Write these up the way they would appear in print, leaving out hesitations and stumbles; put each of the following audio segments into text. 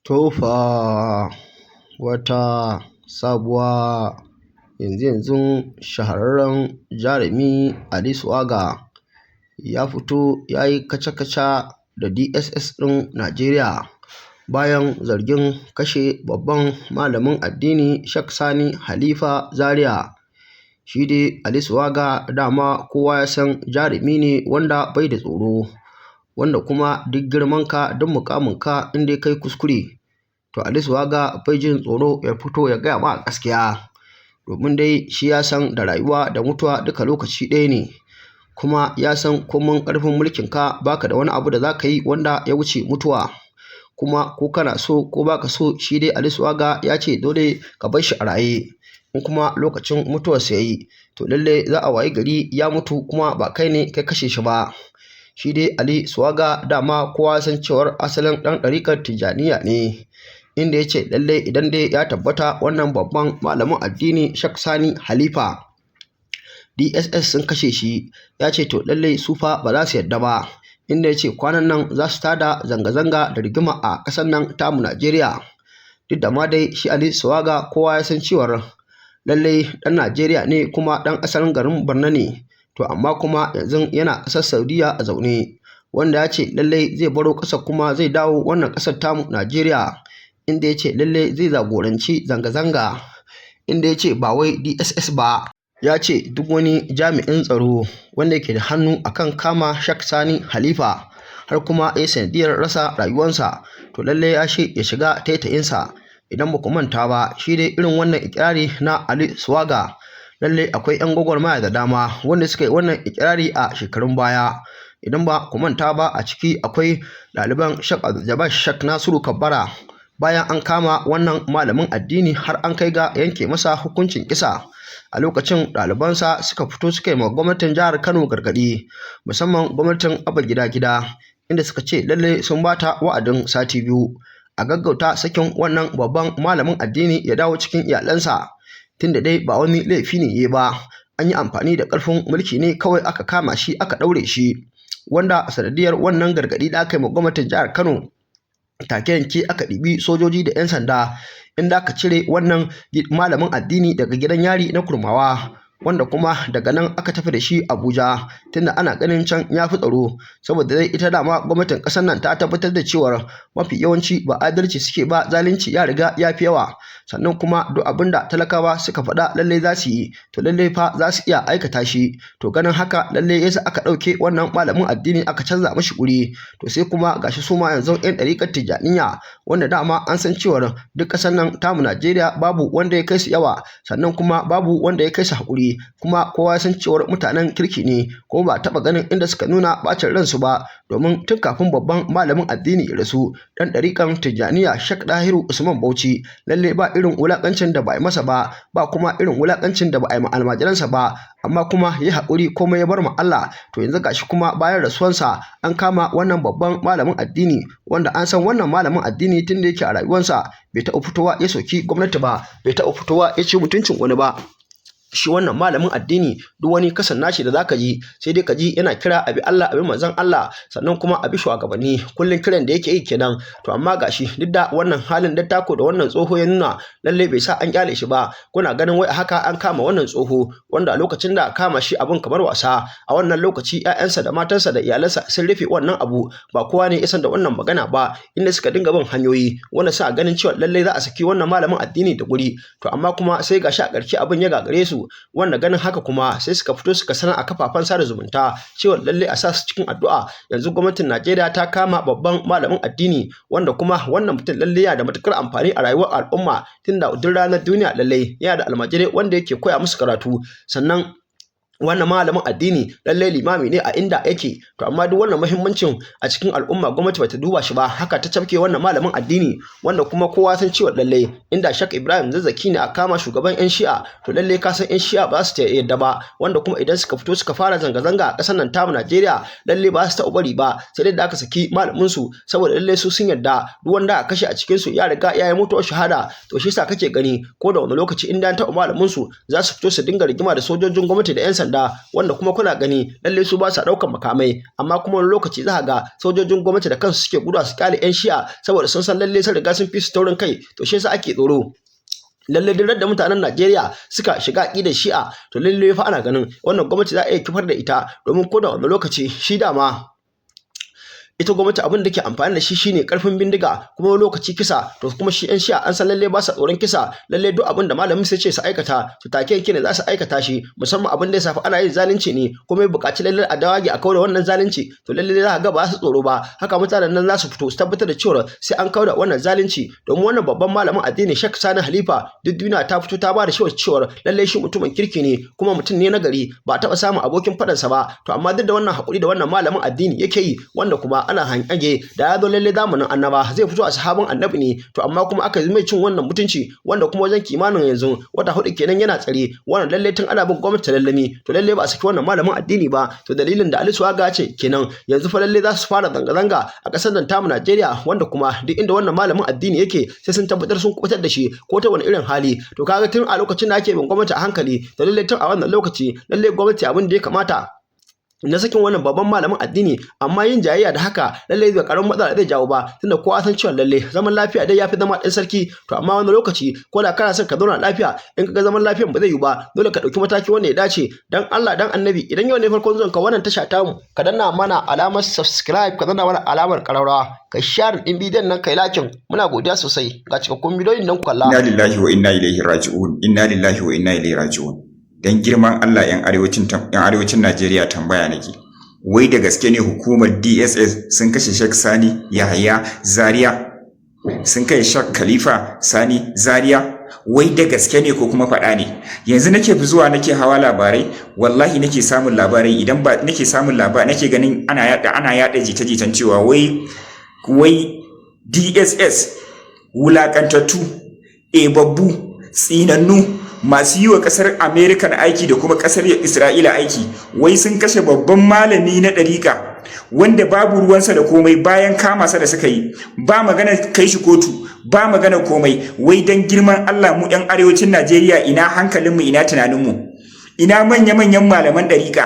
To fa wata sabuwa. Yanzu-yanzun shahararren jarumi Ali Swagger ya fito ya yi kaca-kaca da DSS ɗin Najeriya bayan zargin kashe babban malamin addini Sheikh Sani Halifa Zaria. Shi dai Ali Swagger dama kowa ya san jarumi ne wanda bai da tsoro, wanda kuma duk girmanka duk muƙaminka in dai kai kuskure, to Ali Swagger bai jin tsoro ya fito ya gaya ma gaskiya. Domin dai shi ya san da rayuwa da mutuwa duka lokaci ɗaya ne, kuma ya san komin ƙarfin mulkinka baka da wani abu da za ka yi wanda ya wuce mutuwa. Kuma ko kana so ko baka so, shi dai Ali Swagger ya ce dole ka bar shi a raye. In kuma lokacin mutuwarsa ya yi, to lallai za a wayi gari ya mutu kuma ba kai ne ka kashe shi ba. Shi dai Ali Swagger dama kowa san cewar asalin ɗan ɗariƙar Tijjaniya ne, inda ya ce lallai idan dai ya tabbata wannan babban malamin addini Sheikh Sani Halifa DSS sun kashe shi, ya ce to lallai su fa ba za su yarda ba, inda ya ce kwanan nan za su tada zanga-zanga da rigima a ƙasar nan tamu Najeriya. Duk da ma dai shi Ali Swagger kowa ya san cewar lallai ɗan Najeriya ne kuma ɗan asalin garin Borno ne, to amma kuma yanzu yana ƙasar Saudiyya a zaune, wanda ya ce lallai zai baro ƙasar kuma zai dawo wannan ƙasar tamu Najeriya, inda ya ce lallai zai jagoranci zanga-zanga, inda ya ce ba wai DSS ba. Ya ce duk wani jami'in tsaro wanda yake da hannu akan kama Sheikh Sani Halifa har kuma ya sanadiyar rasa rayuwarsa, to lallai ya ce ya shiga taitayinsa. Idan ba ku manta ba, shi dai irin wannan ikirari na Ali Swagger, lallai akwai 'yan gwagwarmaya da dama wanda suka yi wannan ikirari a shekarun baya. Idan ba ku manta ba, a ciki akwai ɗaliban Sheikh Abdul Sheikh Nasiru Kabbara. Bayan an kama wannan malamin addini har an kai ga yanke masa hukuncin kisa, a lokacin ɗalibansa suka fito suka yi ma gwamnatin jihar Kano gargaɗi, musamman gwamnatin Abba Gida Gida, inda suka ce lallai sun bata wa'adin sati 2 a gaggauta sakin wannan babban malamin addini ya dawo cikin iyalansa, tunda dai ba wani laifi ne ya ba, an yi amfani da ƙarfin mulki ne kawai aka kama shi aka ɗaure shi. Wanda sanadiyar wannan gargaɗi da aka yi ma gwamnatin jihar Kano, take yanke aka ɗibi sojoji da 'yan sanda inda aka cire wannan malamin addini daga gidan yari na Kurmawa, wanda kuma daga nan aka tafi da shi Abuja, tunda ana ganin can ya fi tsaro. Saboda dai ita dama gwamnatin ƙasar nan ta tabbatar da cewar mafi yawanci ba adalci suke ba, zalunci ya riga ya fi yawa. Sannan kuma duk abin da talakawa suka faɗa lallai za su yi, to lallai fa za su iya aikata shi. To ganin haka lallai yasa aka ɗauke wannan malamin addini aka canza mashi guri. To sai kuma gashi su ma yanzu 'yan ɗariƙar Tijjaniya, wanda dama an san cewar duk ƙasar nan tamu Najeriya babu wanda ya kai su yawa, sannan kuma babu wanda ya kai su haƙuri, kuma kowa ya san cewar mutanen kirki ne, kuma ba a taɓa ganin inda suka nuna ɓacin ransu ba. Domin tun kafin babban malamin addini ya rasu, ɗan ɗariƙan Tijjaniya Sheikh Dahiru Usman Bauchi, lallai ba irin wulaƙancin da ba a yi masa ba, ba kuma irin wulaƙancin da ba a yi ma almajiransa ba, amma kuma ya haƙuri komai ya bar ma Allah. To yanzu gashi kuma bayan rasuwansa an kama wannan babban malamin addini, wanda an san wannan malamin addini tun da yake a rayuwarsa bai taɓa fitowa ya soki gwamnati ba, bai taɓa fitowa ya ci mutuncin wani ba. Shi wannan malamin addini duk wani kasan nashi da zaka ji, sai dai ka ji yana kira abi Allah, abi manzon Allah, sannan kuma abi shugabanni. Kullun kiran da yake yi kenan. To amma gashi duk da wannan halin dattako da wannan tsoho ya nuna, lalle bai sa an kyale shi ba. Kuna ganin wai a haka an kama wannan tsoho, wanda a lokacin da kama shi abun kamar wasa. A wannan lokaci ƴaƴansa da matansa da iyalansa sun rufe wannan abu, ba kowa ne ya san da wannan magana ba, inda suka dinga bin hanyoyi wanda sa ganin cewa lalle za a saki wannan malamin addini da guri. To amma kuma sai gashi a ƙarshe abin ya gagare su, wanda ganin haka kuma sai suka fito suka sanar a kafafen sada zumunta cewa lalle a sa su cikin addu'a. Yanzu gwamnatin Najeriya ta kama babban malamin addini, wanda kuma wannan mutum lalle yana da matukar amfani a rayuwar al'umma, tunda duk ranar duniya lalle yana da almajirai wanda yake koya musu karatu. Sannan wannan malamin addini lallai limami ne a inda yake. To amma duk wannan muhimmancin a cikin al'umma gwamnati bata duba shi ba, haka ta cafke wannan malamin addini, wanda kuma kowa san cewa lallai inda Sheikh Ibrahim Zazzaki ne a kama shugaban 'yan Shi'a, to lallai ka san 'yan Shi'a ba su yadda ba, wanda kuma idan suka fito suka fara zanga-zanga a ƙasar nan tamu Najeriya, lallai ba su taɓa bari ba sai dai da aka saki malamin su, saboda lallai su sun yarda duk wanda aka kashe a cikin su ya riga ya yi mutuwar shahada. To shi yasa kake gani ko da wani lokaci in an taɓa malamin su za su fito su dinga rigima da sojojin gwamnati da 'yan sanda. sanda, wanda kuma kuna gani lalle su ba sa ɗaukar makamai. Amma kuma wani lokaci za ga sojojin gwamnati da kansu suke guduwa su kyale 'yan Shi'a, saboda sun san lalle sun riga sun fi su taurin kai. To shi yasa ake tsoro lalle duk da mutanen Najeriya suka shiga aƙidar Shi'a, to lalle fa ana ganin wannan gwamnati za a iya kifar da ita, domin ko da wani lokaci shi dama ita gwamnati abin da ke amfani da shi shine karfin bindiga, kuma wani lokaci kisa. To kuma shi 'yan Shi'a an san lalle ba sa tsoron kisa. Lalle duk abin da malamin sai ce su aikata, to take yake ne za su aikata shi, musamman abin da ya shafi ana yin zalunci ne, kuma ya buƙaci lalle a dawage a kauda wannan zalunci. To lalle za ka ga ba su tsoro ba, haka mutanen nan za su fito su tabbatar da cewa sai an kauda wannan zalunci. Domin wannan babban malamin addini, Sheikh Sani Halifa, duk duniya ta fito ta ba da cewar lalle shi mutumin kirki ne, kuma mutum ne na gari, ba a taɓa samun abokin faɗansa ba. To amma duk da wannan haƙuri da wannan malamin addini yake yi, wanda kuma ana hange da ya zo lalle zamanin annaba zai fito a sahabin annabi ne, to amma kuma aka yi mai cin wannan mutunci, wanda kuma wajen kimanin yanzu wata 4 kenan yana tsare. Wannan lalle tun ana bin gwamnati lallami, to lalle ba a saki wannan malamin addini ba. To dalilin da Ali Swaga ce kenan, yanzu fa lalle za su fara zanga-zanga a ƙasar nan tamu Najeriya, wanda kuma duk inda wannan malamin addini yake sai sun tabbatar sun kubutar da shi ko ta wani irin hali. To kaga tun a lokacin da ake bin gwamnati a hankali, to lalle tun a wannan lokaci lalle gwamnati abin da ya kamata na sakin wannan babban malamin addini. Amma yin jayayya da haka lalle ba karamin matsala zai jawo ba, tunda kowa san cewa lalle zaman lafiya dai yafi zama ɗan sarki. To amma wani lokaci ko da kana son ka zauna lafiya, in ka ga zaman lafiyan ba zai yiwu ba, dole ka ɗauki mataki wanda ya dace. Dan Allah dan Annabi, idan yau ne farkon zuwan ka wannan tasha tamu, ka danna mana alamar subscribe, ka danna mana alamar ƙararrawa, ka share ɗin bidiyon nan, kai like. Muna godiya sosai. Ga cikakkun bidiyon nan ku kalla. Inna lillahi wa inna ilaihi raji'un, inna lillahi wa inna ilaihi raji'un. Dan girman Allah, yan arewacin Najeriya, tambaya nake: wai da gaske ne hukumar DSS sun kashe Sheikh Sani Yahaya Zaria, sun kai Sheikh Khalifa Sani Zaria? Wai da gaske ne ko kuma faɗa ne? Yanzu nake zuwa nake hawa labarai, wallahi nake samun labarai, idan ba nake samun labarai, nake ganin ana yada jita-jitan cewa wai DSS wulakantattu, ebabbu, tsinannu, masu yi wa kasar American aiki da kuma kasar Isra'ila aiki, wai sun kashe babban malami na ɗariƙa wanda babu ruwansa da komai. Bayan kama sa da suka yi, ba magana kai shi kotu, ba magana komai. Wai dan girman Allah, mu 'yan arewacin Najeriya, ina hankalinmu, ina tunaninmu? Ina manya-manyan malaman ɗariƙa?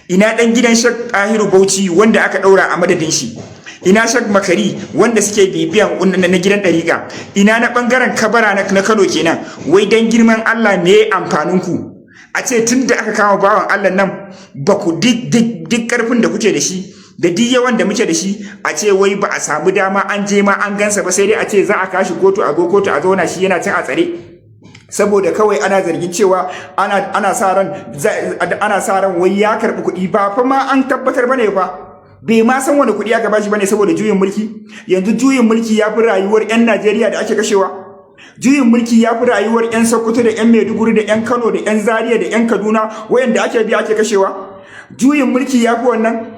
Ina ɗan gidan Shek Ɗahiru Bauchi wanda aka ɗaura a madadin shi? Ina Shek Makari wanda suke bibiyan na gidan ɗariƙa? Ina na ɓangaren Kabara na Kano kenan? Wai dan girman Allah, me amfanin ku? A ce tun da aka kama bawan Allah nan, ba ku duk ƙarfin da kuke da shi da duk yawan da muke da shi, a ce wai ba a samu dama an je ma an gansa ba, sai dai a ce za a kashi kotu, a go kotu a zauna, shi yana can a tsare, saboda kawai ana zargin cewa ana sa ran wai ya karbi kuɗi. Ba fa ma an tabbatar bane fa, bai ma san wani kuɗi aka bashi bane saboda juyin mulki. Yanzu juyin mulki ya fi rayuwar 'yan Najeriya da ake kashewa? Juyin mulki ya fi rayuwar 'yan Sokoto da 'yan Maiduguri da 'yan Kano da 'yan Zaria da 'yan Kaduna wayanda ake biya ake kashewa? Juyin mulki ya fi wannan?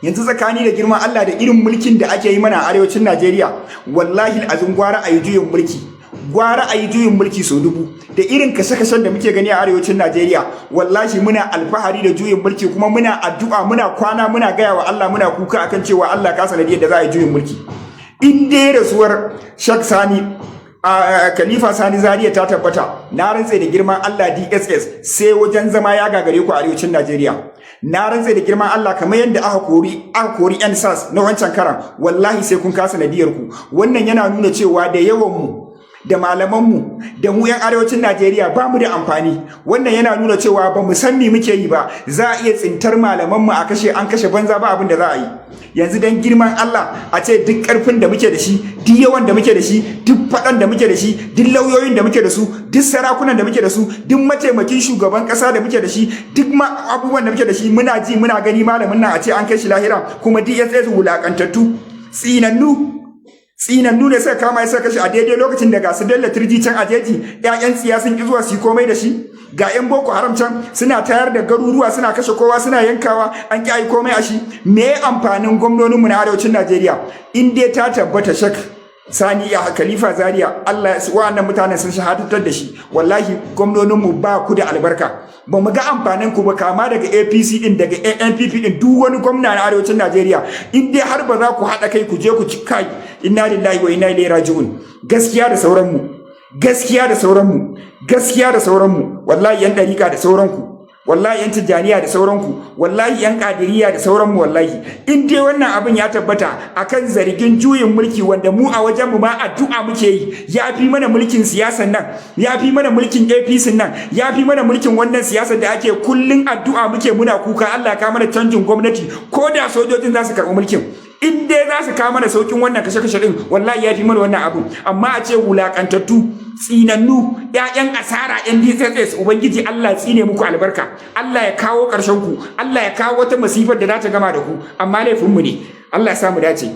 Yanzu tsakani da girman Allah, da irin mulkin da ake yi mana a arewacin Najeriya, wallahi azin gwara a yi juyin mulki, gwara a yi juyin mulki sau dubu da irin kashe-kashen da muke gani a arewacin Najeriya. Wallahi muna alfahari da juyin mulki, kuma muna addu'a, muna kwana muna gaya wa Allah, muna kuka akan cewa Allah ka sanadiyar da za a yi juyin mulki. In dai rasuwar Sheikh Sani a Khalifa Sani Zaria ta tabbata, na rantse da girman Allah, DSS sai wajen zama ya gagare ku a arewacin Najeriya. Na rantse da girman Allah, kamar yadda aka kori yan SARS na wancan karan, wallahi sai kun kasa nadiyar ku. Wannan yana nuna cewa da yawan mu da malamanmu da mu 'yan arewacin Najeriya ba mu da amfani. Wannan yana nuna cewa ba mu san me muke yi ba. Za a iya tsintar malamanmu a kashe, an kashe banza, ba abin da za a yi. Yanzu dan girman Allah, a ce duk karfin da muke da shi, duk yawan da muke da shi, duk faɗan da muke da shi, duk lauyoyin da muke da su, duk sarakunan da muke da su, duk mataimakin shugaban ƙasa da muke da shi, duk abubuwan da muke da shi, muna ji muna gani malamin nan a ce an kai shi lahira, kuma DSS wulakantattu, tsinannu, tsinannu ne suka kama ya suka kashe, a daidai lokacin da ga su Bello Turji can a jeji, ƴaƴan tsiya sun ki zuwa su yi komai da shi, ga ƴan Boko Haram can suna tayar da garuruwa, suna kashe kowa, suna yankawa, an ki ayi komai a shi. Me amfanin gwamnoninmu na arewacin Najeriya? In dai ta tabbata Shek Sani ya Khalifa Zaria, Allah wa'annan mutanen sun shahadantar da shi, wallahi gwamnoninmu ba ku da albarka. Ba mu ga amfanin ku ba, kama daga APC din, daga NPP din, duk wani gwamna na arewacin Najeriya. In dai har ba za ku haɗa kai ku je ku ci kai, inna lillahi wa inna ilaihi raji'un. Gaskiya da sauran mu, gaskiya da sauran mu, gaskiya da sauran mu. Wallahi yan dariƙa da sauran ku, Wallahi yan Tijjaniya da sauranku, wallahi yan Kadiriya da sauranmu, wallahi in dai wannan abin ya tabbata akan zargin juyin mulki, wanda mu a wajen mu ma addu'a muke yi, ya fi mana mulkin siyasan nan, ya fi mana mulkin APC nan, ya fi mana mulkin wannan siyasar da ake. Kullun addu'a muke, muna kuka, Allah ya kawo mana canjin gwamnati, ko da sojojin za su karɓi mulkin, in dai za su kawo mana saukin wannan kashe-kashe din, wallahi ya fi mana wannan abu. Amma a ce wulakantattu, tsinannu, ƴaƴan asara, ƴan DSS, ubangiji Allah tsine muku albarka, Allah ya kawo ƙarshen ku, Allah ya kawo wata masifar da za ta gama da ku. Amma laifinmu ne. Allah ya samu dace.